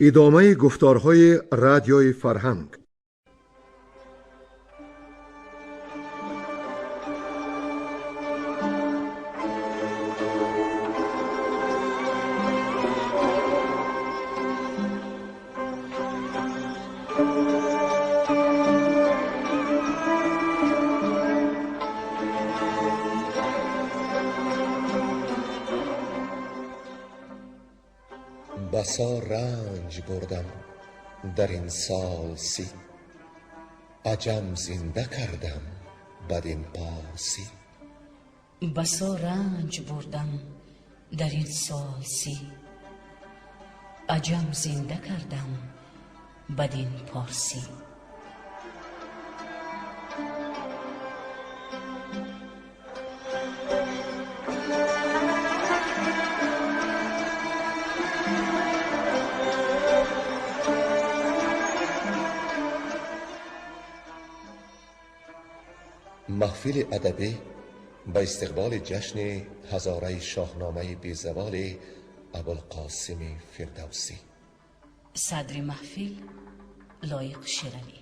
Идомаи гуфторҳои Радиои Фарҳанг. Басо ранҷ бурдам дар ин сол 30, аҷам зинда кардам бадин порсӣ. Басо ранҷ бурдам дар ин сол 30, аҷам зинда кардам бадин порсӣ. Маҳфили адабӣ ба истиқболи ҷашни ҳазораи шоҳномаи безаволи Абулқосими Фирдавсӣ. Садри маҳфил Лоиқ Шералӣ.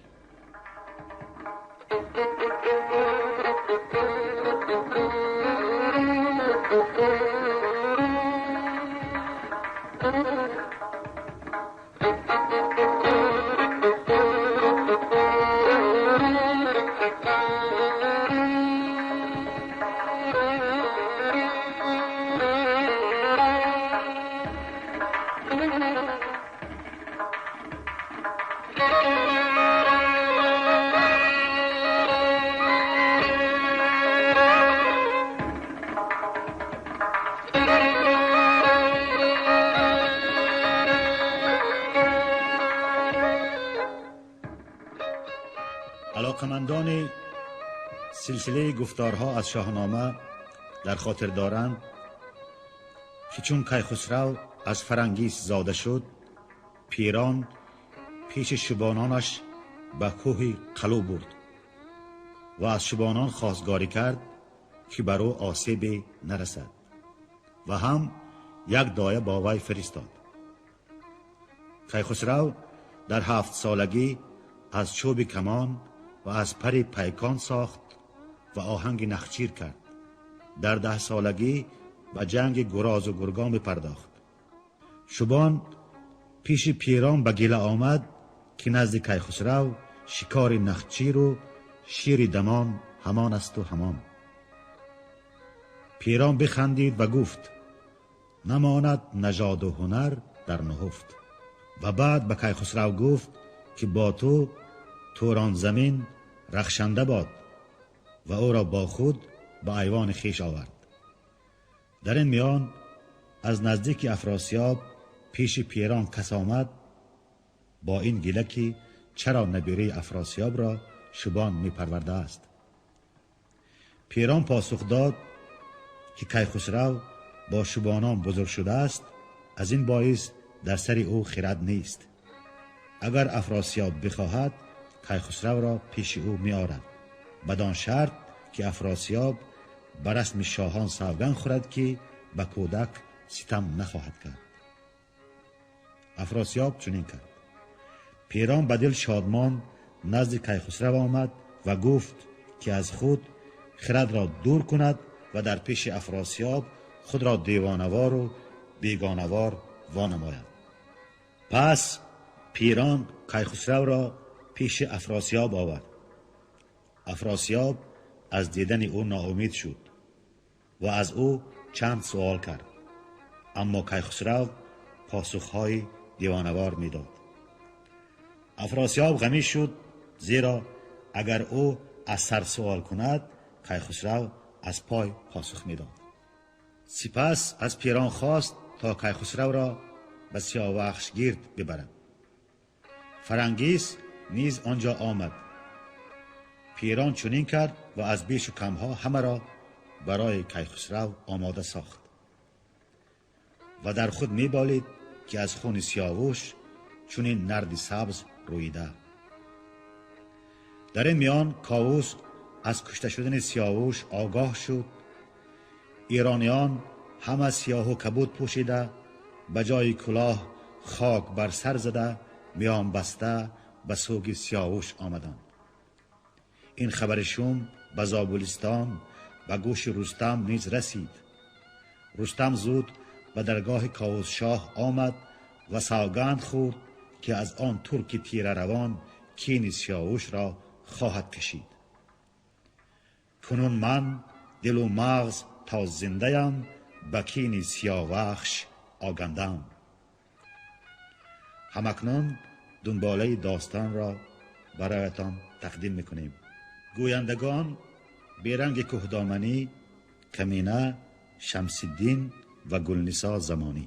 Алоқамандони силсилаи гуфторҳо аз Шоҳнома дар хотир доранд, ки чун Кайхусрав аз Фарангис зода шуд, Пирон пеши шубононаш ба кӯҳи Қалу бурд ва аз шубонон хостгорӣ кард, ки бар ӯ осебе нарасад ва ҳам як доя бо вай фиристод. Кайхусрав дар 7 солагӣ аз чӯби камон ва аз пари пайкон сохт ва оҳанги нахчир кард. Дар 10 солагӣ ба ҷанги гурозу гургон бипардохт. Шубон пеши Пирон ба гила омад, ки назди Кайхусрав шикори нахчиру шири дамон ҳамон асту ҳамон. Пирон бихандид ва гуфт: намонад нажоду ҳунар дар нуҳуфт. Ва баъд ба Кайхусрав гуфт, ки бо ту Турон замин рахшанда бод ва ӯро бо худ ба айвони хеш овард. Дар ин миён аз наздики Афросиёб пеши Пирон кас омад бо ин гила, ки чаро набираи Афросиёбро шубон мепарвардааст. Пирон посух дод, ки Кайхусрав бо шубонон бузург шудааст, аз ин боис дар сари ӯ хирад нест. Агар Афросиёб бихоҳад, Кайхусравро пеши ӯ меорад, бадон шарт ки Афросиёб ба расми шоҳон савганд хӯрад, ки ба кӯдак ситам нахоҳад кард. Афросиёб чунин кард. Пирон ба дил шодмон назди Кайхусрав омад ва гуфт, ки аз худ хирадро дур кунад ва дар пеши Афросиёб худро девонавору бегонавор вонамояд. Пас Пирон Кайхусравро пеши Афросиёб овард. Афросиёб аз дидани ӯ ноумед шуд ва аз ӯ чанд суол кард, аммо Кайхусрав посухҳои девонавор медод. Афросиёб ғамӣ шуд, зеро агар ӯ аз сар суол кунад, Кайхусрав аз пой посух медод. Сипас аз Пирон хост, то Кайхусравро ба Сиёвахшгирд бибарад. Фарангис низ он ҷо омад. Пирон чунин кард ва аз бешу камҳо ҳамаро барои Кайхусрав омода сохт ва дар худ меболид, ки аз хуни Сиёвуш чунин нарди сабз рӯида. Дар ин миён Ковус аз кушта шудани Сиёвуш огоҳ шуд. Эрониён ҳама сиёҳу кабуд пӯшида, ба ҷои кулоҳ хок бар сар зада, миён баста ба сӯги Сиёвуш омаданд. Ин хабари шум ба Зобулистон ба гӯши Рустам низ расид. Рустам зуд ба даргоҳи Ковусшоҳ омад ва савганд хӯрд, ки аз он турки тираравон кини Сиёвушро хоҳад кашид. Кунун ман дилу мағз то зиндаям ба кини Сиёвахш огандам. Ҳамакнун дунболаи достонро бароятон тақдим мекунем. Гӯяндагон Беранги Кӯҳдоманӣ, Камина Шамсиддин ва Гулнисо Замонӣ.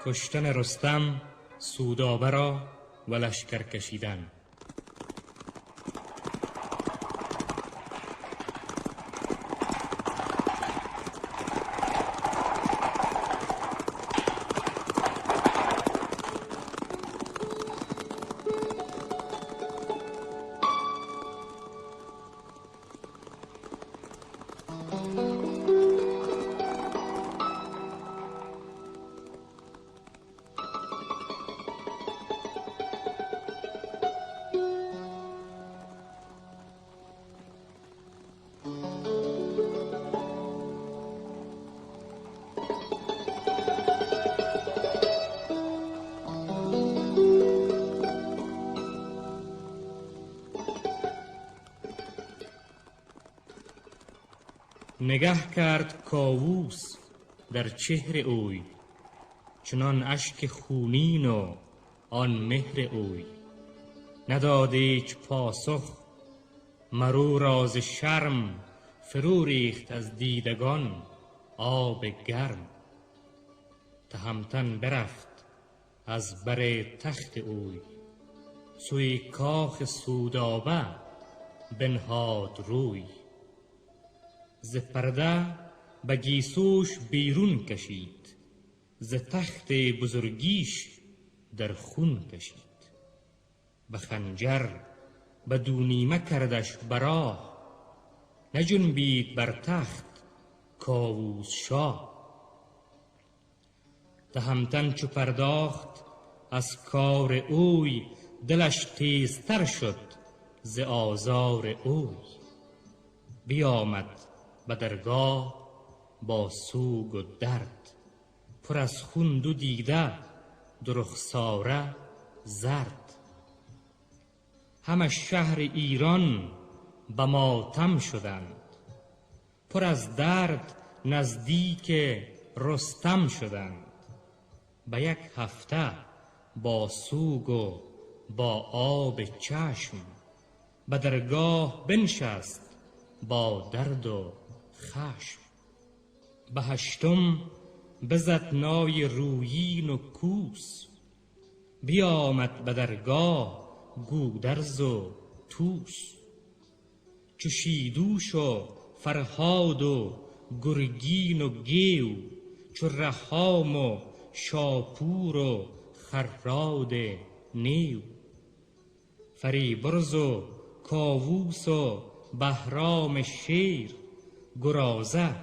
کشتن رستم، سودابه را و لشکر کشیدن. نگه کرد کاووس در چهر اوی، چنان اشک خونین و آن مهر اوی. نداد ایچ پاسخ مرو راز شرم، فرو ریخت از دیدگان آب گرم. تهمتن برفت از بر تخت اوی، سوی کاخ سودابه بنهاد روی. ز پرده به گیسوش بیرون کشید، ز تخت بزرگیش در خون کشید. به خنجر به دو نیمه کردش براه، نجنبید بر تخت کاووس شاه. تهمتن چو پرداخت از کار اوی، دلش تیزتر شد ز آزار اوی. بیامد به درگاه با سوگ و درد، پر از خون دو دیده دو رخساره زرد. همه شهر ایران به ماتم شدند، پر از درد نزدیک رستم شدند. به یک هفته با سوگ و با آب چشم، به درگاه بنشست با درد و خشم. به هشتم بزد نای رویین و کوس، بیامد به درگاه گودرز و توس. چو شیدوش و فرهاد و گرگین و گیو، چو رهام و شاپور و خراد نیو. فریبرز و کاووس و بهرام شیر، گرازه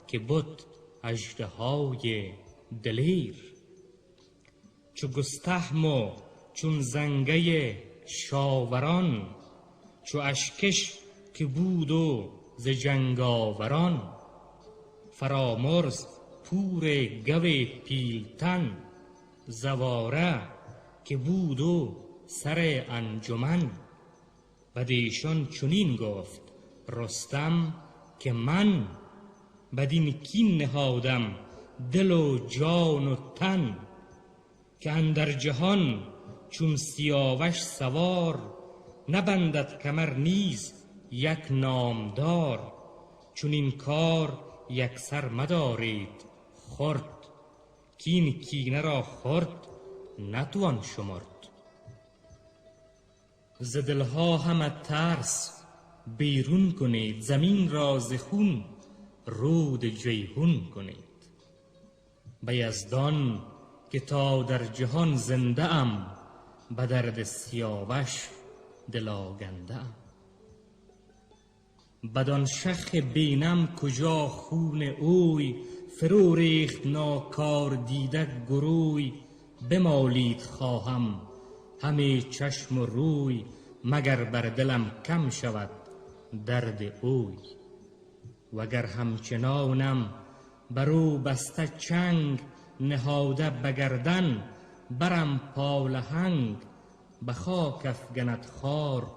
که بد اژدهای دلیر. چو گستهم و چون زنگه شاوران، چو اشکش که بود و ز جنگاوران. فرامرز پور گو پیلتن، زواره که بود و سر انجمن. بدیشان چنین گفت رستم که من بدین کین نهادم دل و جان و تن، که اندر جهان چون سیاوش سوار، نبندد کمر نیز یک نامدار. چون این کار یک سر مدارید خرد، کین کینه را خرد نتوان شمرد. ز دلها همه ترس بیرون کنید، زمین را ز خون رود جیحون کنید. به یزدان که تا در جهان زنده ام، به درد سیاوش دل آگنده ام. بدان شخ بینم کجا خون اوی، فرو ریخت ناکار دیده گروی. بمالید خواهم همه چشم و روی، مگر بر دلم کم شود درد اوی. وگر همچنانم بر او بسته چنگ، نهاده به گردن برم پالهنگ. به خاک افگند خار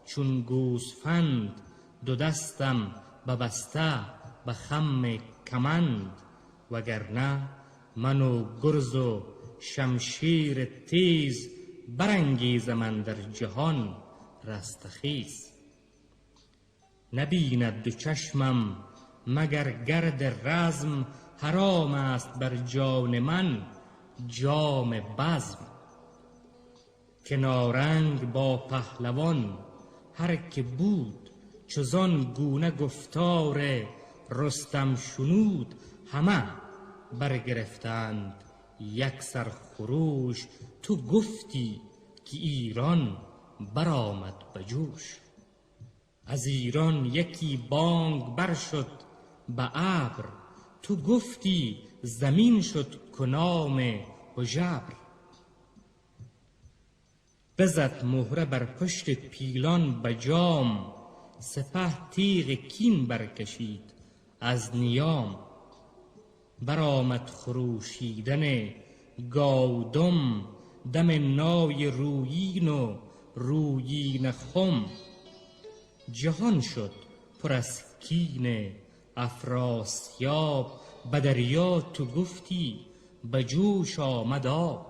چون گوسفند، دو دستم ببسته به خم کمند. وگرنه من و گرز و شمشیر تیز، برانگیزم اندر جهان رستخیز. نبیند دو چشمم مگر گرد رزم، حرام است بر جان من جام بزم. که نارنگ با پهلوان هر که بود، چو زان گونه گفتار رستم شنود. همه برگرفتند یک سر خروش، تو گفتی که ایران برآمد به جوش. از ایران یکی بانگ بر شد به ابر، تو گفتی زمین شد کنام هژبر. بزد مهره بر پشت پیلان به جام، سپه تیغ کین برکشید از نیام. برآمد خروشیدن گاودم، دم نای رویین و رویین خم. جهان شد پر از کین افراسیاب، به دریا تو گفتی به جوش آمد آب.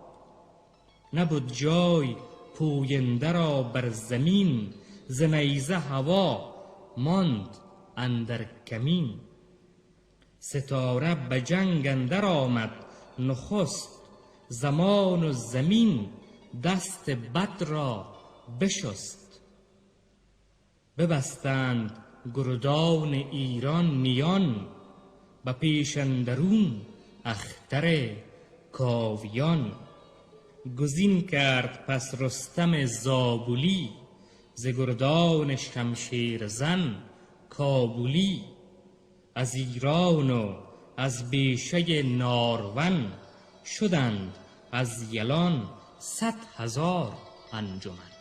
نبد جای پوینده را بر زمین، ز نیزه هوا ماند اندر کمین. ستاره به جنگ اندر آمد نخست، زمان و زمین دست بد را بشست. ببستند گردان ایران میان، به پیش اندرون اختر کاویان. گزین کرد پس رستم زابلی، ز گردان شمشیر زن کابلی. از ایران و از بیشه نارون، شدند از یلان 100,000 انجمن.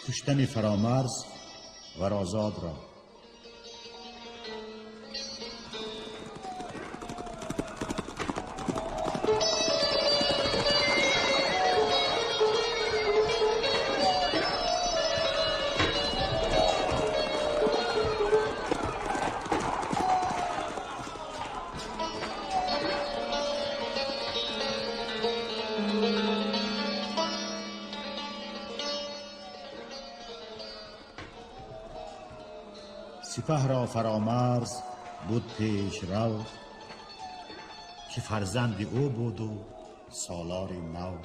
کشتن فرامرز و رازاد را. Сипаҳ ро Фаромарз буд пешрав, ки фарзанди ӯ буд ва солори нав.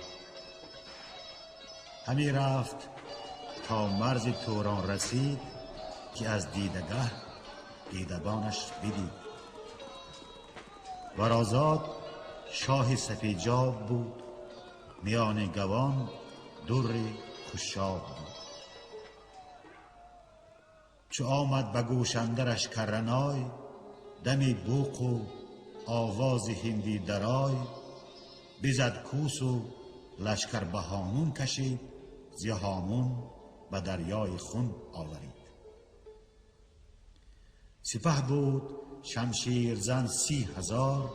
Ҳаме рафт то марзи Турон расид, ки аз дидагаҳ дидабонаш бидид. Варозод шоҳи сафеджоб буд, миёни гавон дури хушоб буд. Чу омад ба гӯш андараш карраной, дами буқу овози ҳиндӣ дарой, бизад кӯсу лашкар ба ҳомун кашид, зи ҳомун ба дарёи хун оварид. Сипаҳ буд шамширзан 30,000,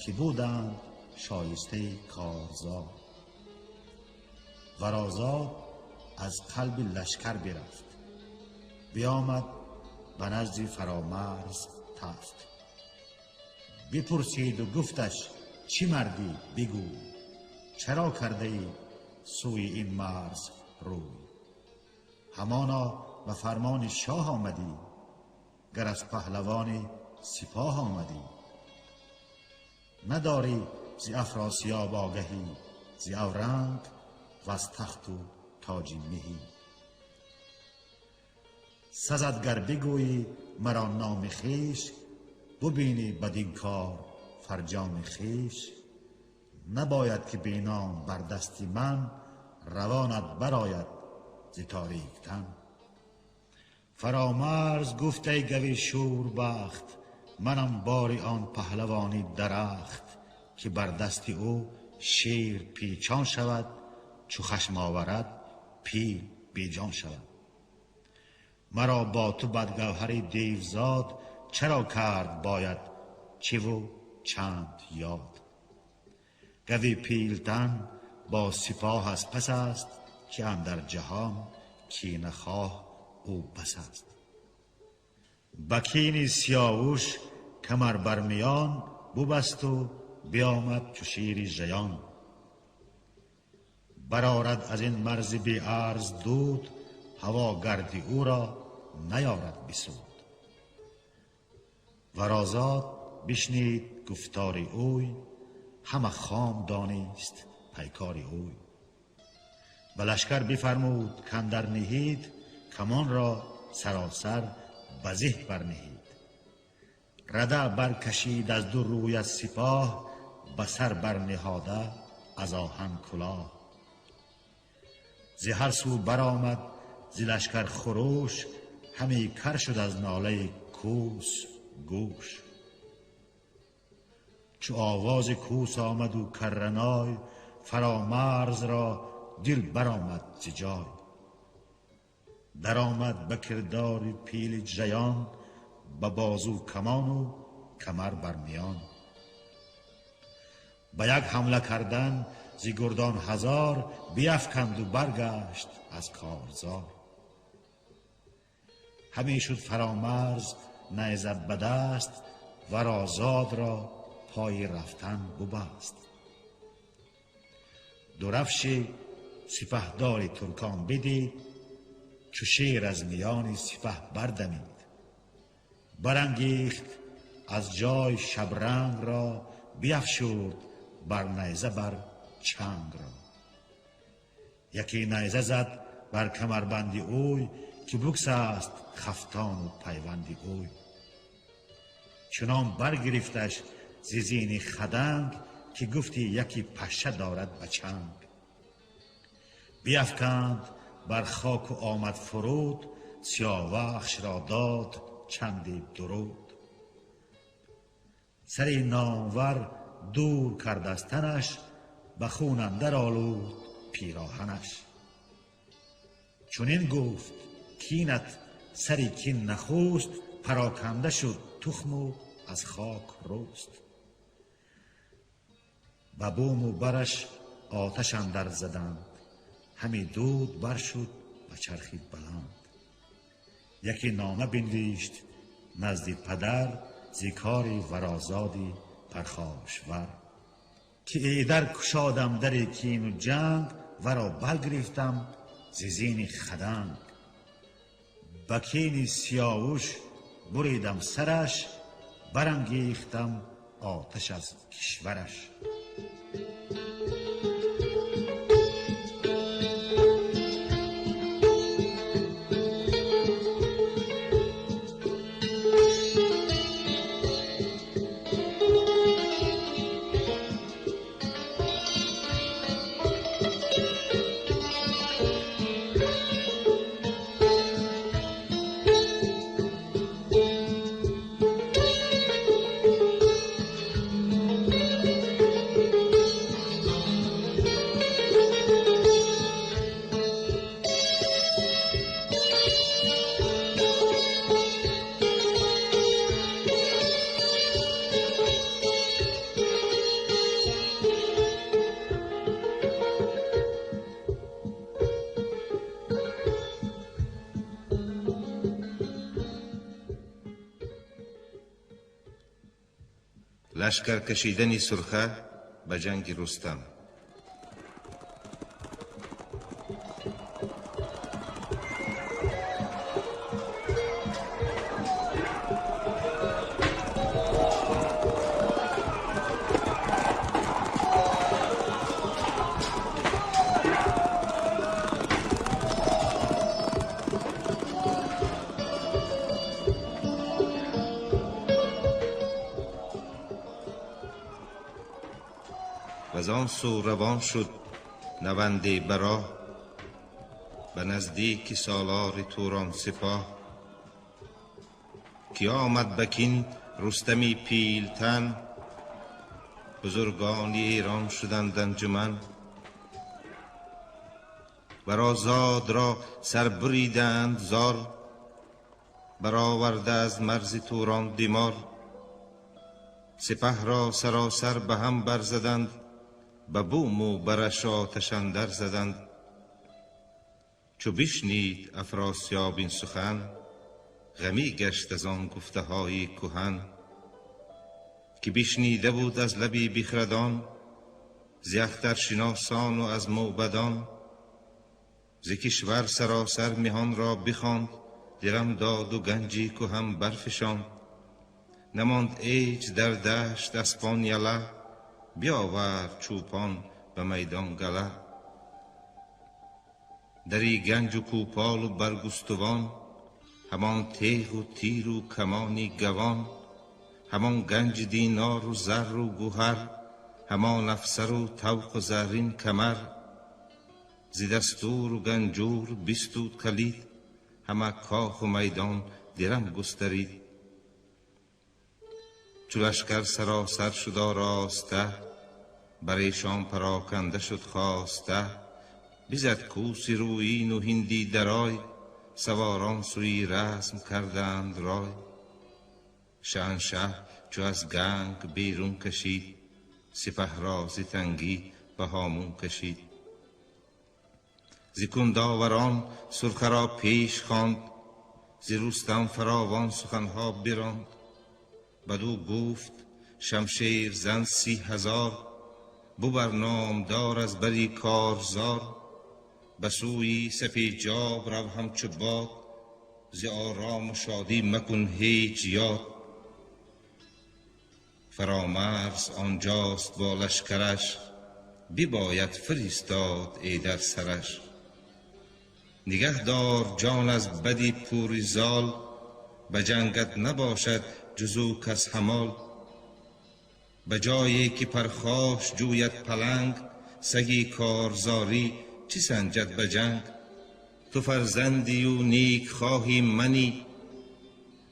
ки буданд шоистаи корзор. Варозод аз қалби лашкар бирафт, биомад ба назди Фаромарз тафт. Бипурсиду гуфташ: чӣ мардӣ бигӯй, чаро кардаӣ сӯи ин марз рӯй? Ҳамоно ба фармони шоҳ омадӣ, гар аз паҳлавони сипоҳ омадӣ. Надорӣ зи Афросиёб огаҳӣ, зи авранг ва аз тахту тоҷи меҳӣ. Сазад гар бигӯӣ маро номи хеш, бубинӣ бадин кор фарҷоми хеш. Набояд ки беном бар дасти ман, равонат барояд зи торик тан. Фаромарз гуфт: эй гави шурбахт, манам бори он паҳлавони дарахт, ки бар дасти ӯ шер печон шавад, чу хашм оварад пил беҷон шавад. Маро бо ту бадгавҳари девзод, чаро кард бояд чиву чанд ёд? Гави пилтан бо сипоҳ аз пас аст, ки андар ҷаҳон кинахоҳ ӯ бас аст. Ба кини Сиёвуш камар бар миён бубасту биомад чу шери жаён. Барорад аз ин марзи беарз дуд, ҳаво гарди ӯро наёрад бисуд. Варозод бишнид гуфтори ӯй, ҳама хом донист пайкори ӯй. Ба лашкар бифармуд кандар ниҳид, камонро саросар ба зеҳ барниҳид. Рада баркашид аз ду рӯй аз сипоҳ, ба сар барниҳода аз оҳан кулоҳ. Зи ҳар сӯ баромад зи лашкар хурӯш, ҳаме кар шуд аз нолаи кӯс гӯш. Чу овози кӯс омаду карраной, Фаромарз ро дил баромад зи ҷой. Даромад ба кирдори пили жаён, ба бозу камону камар бар миён. Ба як ҳамла кардан зи гурдон 1000, биафканду баргашт аз корзор. Ҳаме шуд Фаромарз найза ба даст, Варозод ро пои рафтан бубаст. Дурафши сипаҳдори туркон бидид, чу шер аз миёни сипаҳ бардамид. Барангехт аз ҷой шабранг ро, биафшурд бар найза бар чанг ро. Яке найза зад бар камарбанди ӯй, ки буксаст хафтону пайванди ӯй. Чунон баргирифташ зи зини хаданг, ки гуфти яке пашша дорад ба чанг. Биафканд бар хоку омад фуруд, Сиёвахшро дод чанди дуруд. Сари номвар дур кард аз танаш, ба хун андар олуд пироҳанаш. Чунин гуфт: кинат сари кин нахуст, пароканда шуд тухму аз хок рӯст. Ба буму бараш оташ андар заданд, ҳаме дуд бар шуд ба чархи баланд. Яке нома бинвишт назди падар, зи кори Варозоди пархошвар, ки эйдар кушодам дари кину ҷанг, варо баргирифтам зи зини хаданг. Ба кини Сиёвуш Буридам сараш, барангехтам оташ аз кишвараш. Лашкар кашидани Сурха ба ҷанги Рустам. وزان سو روان شد نونده براه، به نزدیک سالار توران سپاه. که آمد بکین رستمی پیلتن، بزرگان ایران شدند انجمن. برازاد را سر بریدند زار، برآورده از مرز توران دیمار. سپه را سراسر به هم برزدند، به بوم و برش آتش اندر زدند. چو بشنید افراسیاب این سخن، غمی گشت از آن گفته های کهن. که بشنیده بود از لبی بیخردان، ز اخترشناسان و از موبدان. ز کشور سراسر مهان را بخواند، درم داد و گنجی کهن برفشاند. نماند ایچ در دشت اسپان یله، بیاورد چوپان به میدان گله. دری گنج و کوپال و برگستوان، همان تیغ و تیر و کمانی گوان. همان گنج دینار و زر و گوهر، همان افسر و طوق و زرین کمر. ز دستور و گنجور بستود کلید، همه کاخ و میدان درم گسترید. چو لشکر سراسر شد آراسته، بر ایشان پراکنده شد خواسته. بزد کوس رویین و هندی درای، سواران سوی رسم کردند رای. شهنشه چو از گنگ بیرون کشید، سپه را ز تنگی به هامون کشید. ز کنداوران سرخه را پیش خواند، ز رستم فراوان سخنها براند. بدو گفت شمشیر زن 30,000، ببر نامدار از بری کارزار. به سوی سپیجاب رو همچو باد، ز آرام و شادی مکن هیچ یاد. فرامرز آنجاست با لشکرش، بباید فرستاد ایدر سرش. نگه دار جان از بدی پوری زال، به جنگت نباشد جز او کس حمال. به جایی که پرخاش جوید پلنگ، سگی کارزاری چه سنجد به جنگ. تو فرزندی و نیک خواهی منی،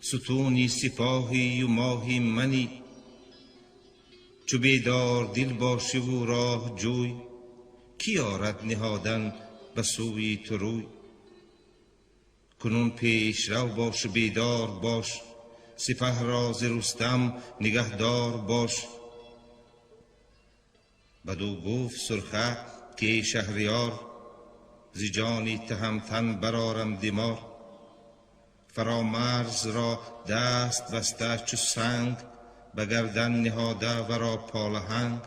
ستونی سپاهی و ماهی منی. چو بیدار دل باشی و راه جوی، کی آرد نهادن به سوی تو روی. کنون پیش رو باش و بیدار باش، سپه را ز رستم نگهدار باش. بدو گفت سرخه که ای شهریار، ز جانی تهمتن برآرم دمار. فرامرز را دست بسته چو سنگ، به گردن نهاده ورا پالهنگ.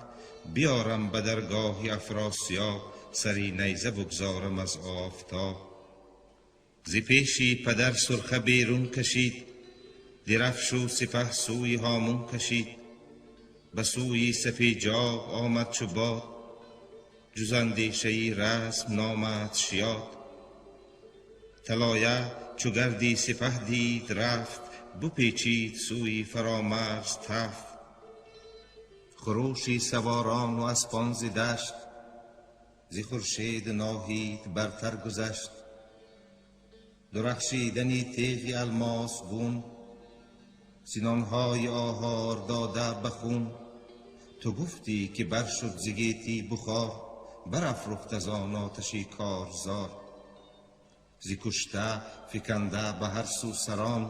بیارم به درگاه افراسیاب، سری نیزه بگذارم از آفتاب. ز پیشی پدر سرخه بیرون کشید، Дирафшу сипаҳ сӯи Ҳомун кашид, ба сӯи Сафеҷоб омад чу бод, ҷуз андешаи расм номадш ёд. Талоя чу гарди сипаҳ дид рафт, бупечид сӯи Фаромарз тафт. Хурӯши саворон ва аспон зи дашт, зи хуршед Ноҳид бартар гузашт. Дурахшидани теғи алмосгун, синонҳои оҳор дода ба хун. Ту гуфтӣ ки баршуд зи гетӣ бухор, барафрӯхт аз он оташи корзор. Зи кушта фиканда ба ҳар сӯ сарон,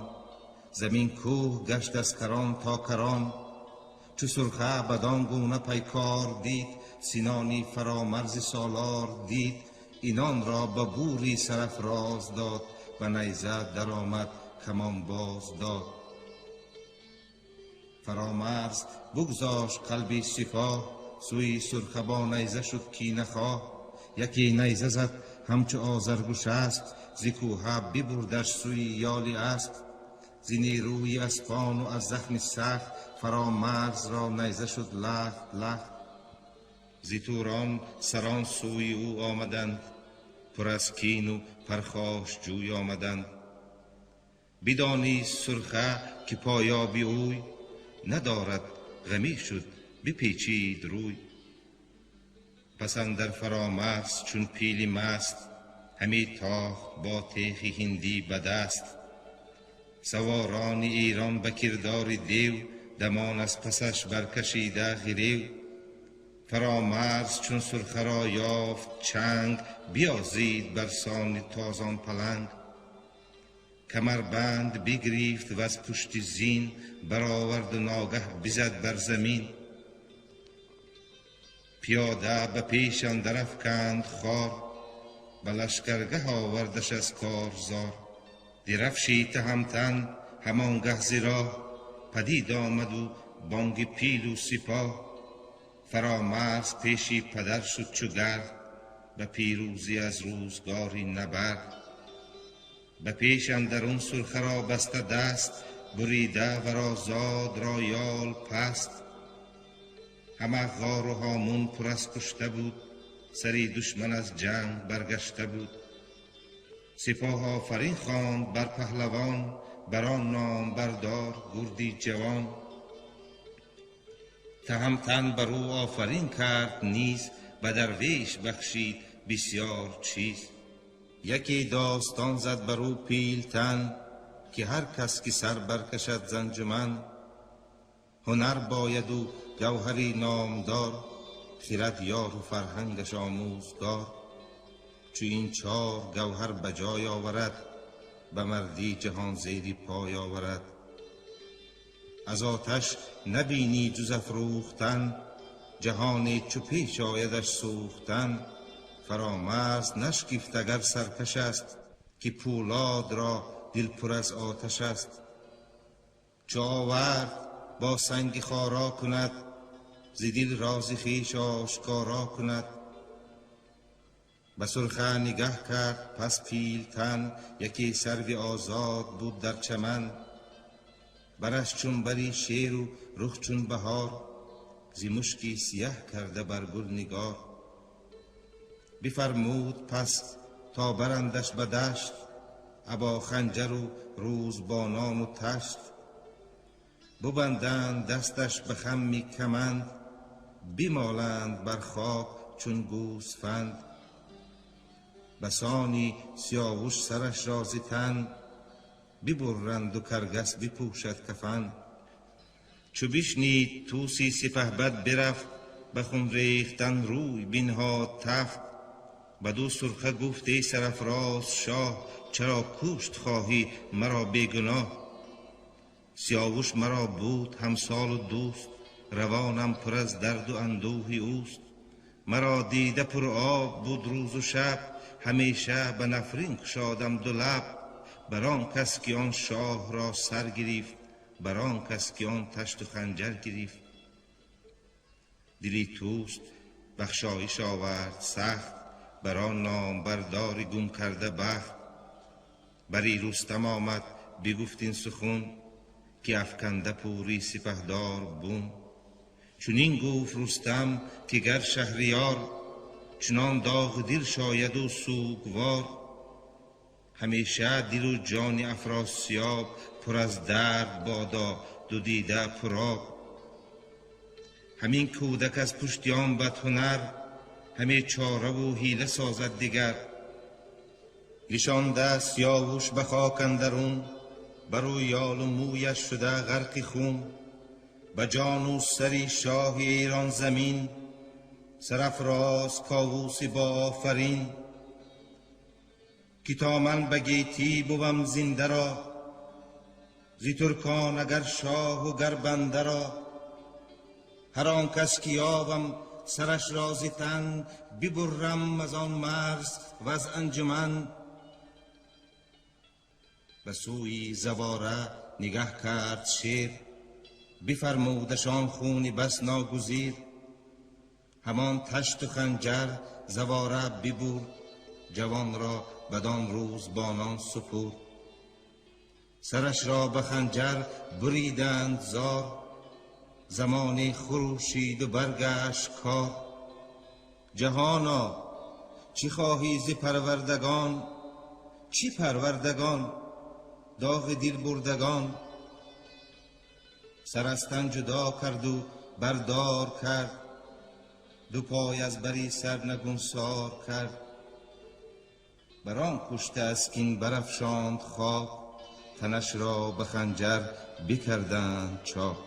замин кӯҳ гашт аз карон то карон. Чу Сурха бадон гуна пайкор дид, синони Фаромарзи солор дид, инонро ба бури сарафроз дод, ба найза даромад камон боз дод. Фаромарз бугзошт қалби сипоҳ, сӯи Сурха бо найза шуд кинахоҳ. Яке найза зад ҳамчу Озаргуш аст, зи кӯҳа бибурдаш сӯи ёли асп. Зи нерӯи аспону аз захми сахт, Фаромарзро найза шуд лахт лахт. Зи Турон сарон сӯи ӯ омаданд, пур аз кину пархошҷӯй омаданд. Бидонист Сурха ки поёби ӯй надорад, ғамӣ шуд, бипечид рӯй. Пас андар Фаромарз чун пили маст, ҳами тохт бо теғи ҳиндӣ ба даст. Саворони Эрон ба кирдори дев, дамон аз пасаш баркашида ғирев. Фаромарз чун Сурхаро ёфт чанг, биёзид бар сони тозон паланг. Камарбанд бигирифт в аз пушти зин, бароварду ногаҳ бизад бар замин. Пиёда ба пеш андар афканд хор, ба лашкаргаҳ овардаш аз корзор. Дирафши Таҳамтан ҳамон гаҳ зи роҳ, падид омаду бонги пилу сипоҳ. Фаромарз пеши падар шуд чу гард, ба пирӯзӣ аз рӯзгори набард. Ба пеш андарун Сурхаро баста даст, бурида варо зод ро ёл паст. Ҳама ғору ҳомун пур аз кушта буд, сари душман аз ҷанг баргашта буд. Сипоҳ офарин хонд бар паҳлавон, бар он номбардор гурди ҷавон. Таҳамтан бар ӯ офарин кард низ, ба дарвеш бахшид бисёр чиз. Яке достон зад бар ӯ Пилтан, ки ҳар кас ки сар баркашад з анҷуман. Ҳунар бояду гавҳари номдор, хирад ёру фарҳангаш омӯзгор. Чу ин чор гавҳар ба ҷой оварад, ба мардӣ ҷаҳон зери пой оварад. Аз оташ набинӣ ҷуз афрӯхтан, ҷаҳоне чу пеш оядаш сӯхтан. Фаромарз нашкифт агар саркаш аст, ки пӯлод ро дил пур аз оташ аст. Чу овард бо санги хоро кунад, зи дил рози хеш ошкоро кунад. Ба Сурха нигаҳ кард пас Пилтан, яке сарви озод буд дар чаман. Бараш чун бари шеру рух чун баҳор, зи мушки сияҳ карда бар гул нигор. Бифармуд пас то барандаш ба дашт, або ханҷару рӯзбонону ташт. Бубанданд дасташ ба хамми каманд, бимоланд бар хок чун гӯсфанд. Басони Сиёвуш сараш ро зи тан, бибурранду каргас бипӯшад кафан. Чу бишнид Тӯси сипаҳбад бирафт, ба хун рехтан рӯй бинҳод тафт. Баду Сурха гуфт: эй сарафроз шоҳ, чаро кушт хоҳӣ маро бегуноҳ? Сиёвуш маро буд ҳамсолу дӯст, равонам пур аз дарду андӯҳи ӯст. Маро дида пур об буд рӯзу шаб, ҳамеша ба нафрин кушодам ду лаб. Бар он кас ки он шоҳро сар гирифт, бар он кас ки он ташту ханҷар гирифт. Дили Тӯст бахшоиш овард сахт, бар он номбардори гум карда бахт. Бари Рустам омад, бигуфт ин сухун: ки афканда пури сипаҳдор бум. Чунин гуфт Рустам ки гар шаҳриёр, чунон доғи дил шояд ӯ сӯгвор. Ҳамеша дилу ҷони Афросиёб пур аз дард бодо, ду дида пуроб. Ҳамин кӯдак аз пушти он бадҳунар, ҳаме чораву ҳила созад дигар. Нишонда Сиёвуш ба хок андарун, барӯ ёлу мӯяш шуда ғарқи хун. Ба ҷону сари шоҳи Эрон замин, сарафроз Ковуси бо офарин. Ки то ман ба гетӣ бувам зинда ро, зи туркон агар шоҳу гар банда ро. Ҳар он кас ки ёбам сараш ро зи тан, бибурам аз он марз в аз анҷуман. Ба сӯи завора нигаҳ кард шер, бифармудашон хуни бас ногузир. Ҳамон ташту ханҷар завора бибурд, ҷавонро бадон рӯз бонон супурд. Сарашро ба ханҷар буриданд зор, замоне хурӯшиду баргашт кор. Ҷаҳоно чӣ хоҳӣ зи парвардагон, чӣ парвардагон, доғи дил бурдагон. Сар аз тан ҷудо карду бардор кард, ду пой аз бари сар нагунсор кард. Бар он кушта аз кин барафшонд хок, танашро ба ханҷар бикарданд чок.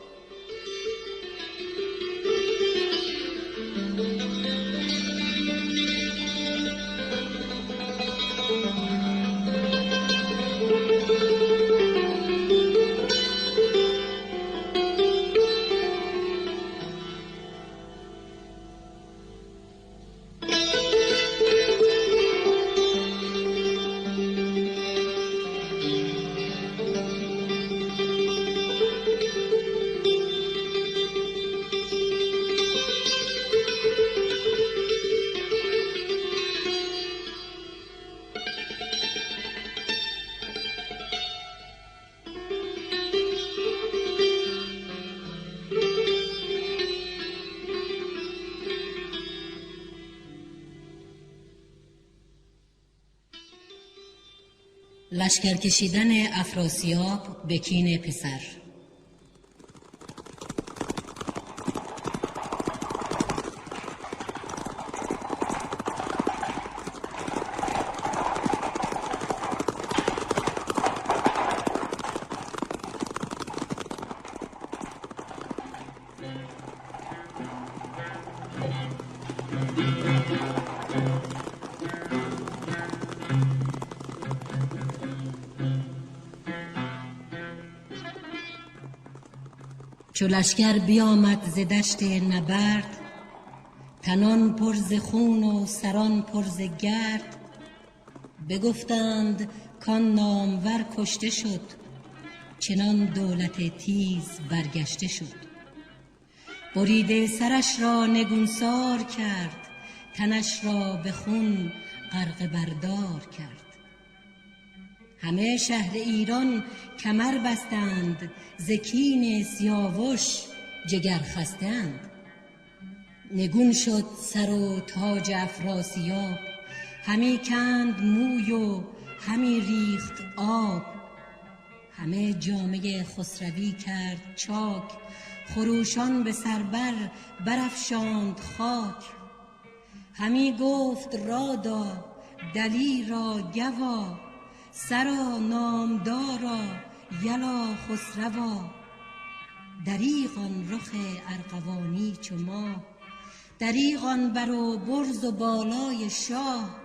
لشکر کشیدن افراسیاب به کین پسر. چو لشکر بیامد ز دشت نبرد، تنان پر ز خون و سران پر ز گرد. بگفتند کان نامور کشته شد، چنان دولت تیز برگشته شد. بریده سرش را نگونسار کرد، تنش را به خون غرق بردار کرد. همه شهر ایران کمر بستند، ز کین سیاوش جگر خستند. نگون شد سر و تاج افراسیاب، همی کند موی و همی ریخت آب. همه جامه خسروی کرد چاک، خروشان به سربر برافشاند خاک. همی گفت رادا دلیرا گوا، سرا نامدارا یلا خسروا. دریغ آن رخ ارغوانی چو ماه، دریغ آن بر و برز و بالای شاه.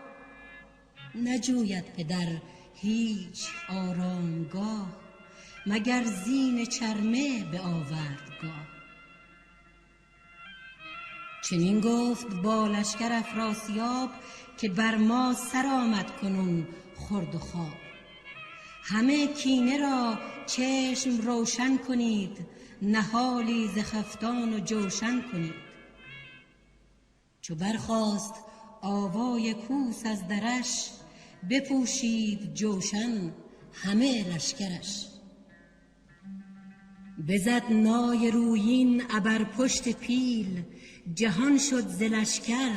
نجوید پدر هیچ آرامگاه، مگر زین چرمه به آوردگاه. چنین گفت با لشکر افراسیاب، که بر ما سر آمد کنون خورد و خواب. همه کینه را چشم روشن کنید، نهالی ز خفتان و جوشن کنید. چو برخاست آوای کوس از درش، بپوشید جوشن همه لشکرش. بزد نای رویین ابر پشت پیل، جهان شد ز لشکر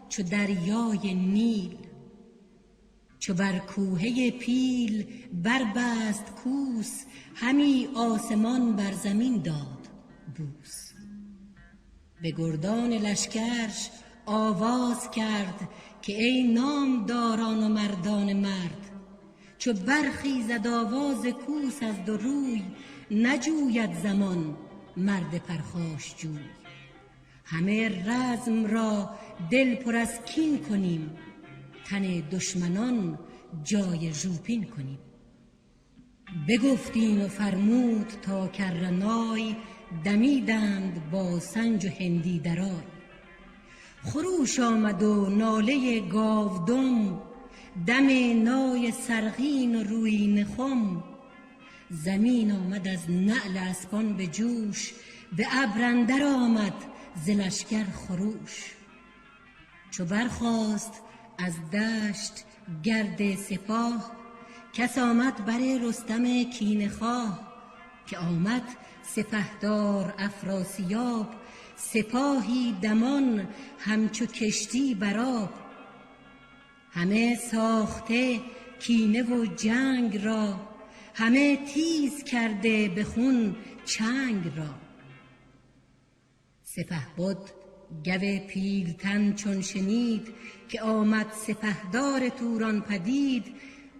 چو دریای نیل. چو بر کوهه پیل بربست کوس، همی آسمان بر زمین داد بوس. به گردان لشکرش آواز کرد که ای نامداران و مردان مرد. چو برخیزد آواز کوس از دو روی، نجوید زمان مرد پرخاش جوی. همه رزم را دل پر از کین کنیم، تن دشمنان جای ژوپین کنیم. بگفتین و فرمود تا کرنای، دمیدند با سنج و هندی درای. خروش آمد و ناله گاودم، دم نای سرغین و رویین خم. زمین آمد از نعل اسپان به جوش، به ابر اندر آمد ز لشکر خروش. چو برخاست از دشت گرد سپاه، کس آمد بر رستم کینه خواه. که آمد سپهدار افراسیاب، سپاهی دمان همچو کشتی بر آب. همه ساخته کینه و جنگ را، همه تیز کرده به خون چنگ را. سپهبد گو پیلتن چون شنید، که آمد سپهدار توران پدید.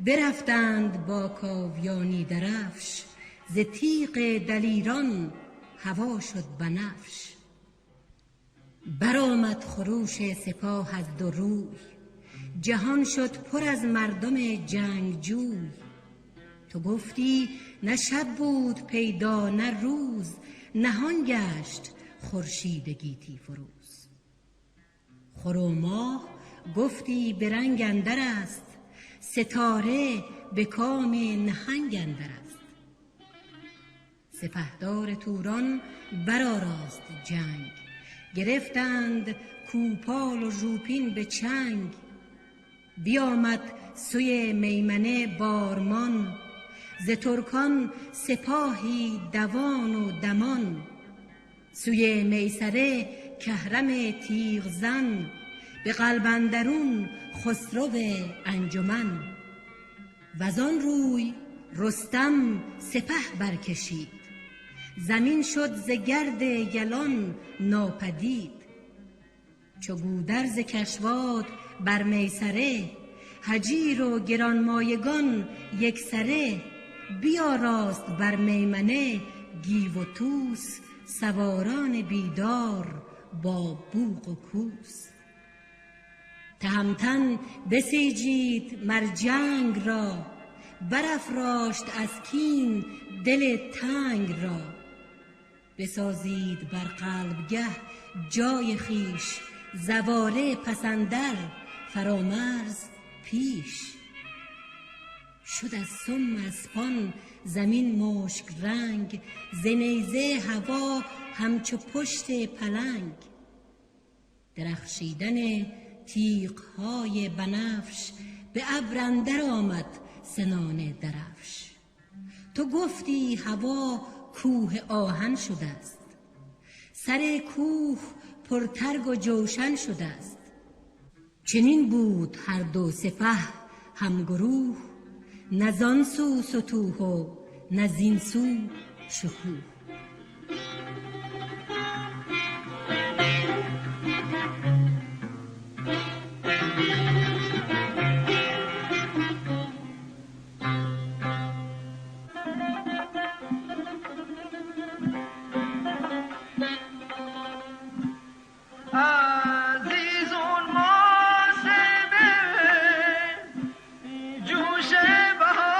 برفتند با کاویانی درفش، ز تیغ دلیران هوا شد بنفش. برآمد خروش سپاه از دو روی، جهان شد پر از مردم جنگجوی. تو گفتی نه شب بود پیدا نه روز، نهان گشت خورشید گیتی فروز. خور و ماه گفتی به رنگ اندر است، ستاره به کام نهنگ اندر است. سپهدار توران برآراست جنگ، گرفتند کوپال و ژوپین به چنگ. بیامد سوی میمنه بارمان، ز ترکان سپاهی دوان و دمان. سوی میسره کهرم تیغ زن، به قلب اندرون خسرو انجمن. وزان روی رستم سپه برکشید، زمین شد ز گرد یلان ناپدید. چو گودرز کشواد بر میسره، هجیر و گرانمایگان یک سره. بیاراست بر میمنه گیو و توس، سواران بیدار با بوق و کوس. تهمتن بسیجید مر جنگ را، برافراشت از کین دل تنگ را. بسازید بر قلبگه جای خویش، زواره پس اندر فرامرز پیش. شد از سم اسپان زمین مشک رنگ، ز نیزه هوا همچو پشت پلنگ. درخشیدن تیغ‌های بنفش، به ابر اندر آمد سنان درفش. تو گفتی هوا کوه آهن شده است، سر کوه پرترگ و جوشن شده است. چنین بود هر دو سپه همگروه، نه زان سو ستوه و نه زین سو شکوه. جوش بهاره.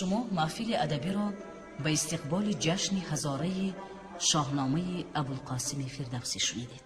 Шумо маҳфили адабиро ба истиқболи ҷашни ҳазораи Шоҳномаи Абулқосими Фирдавсӣ шунидед.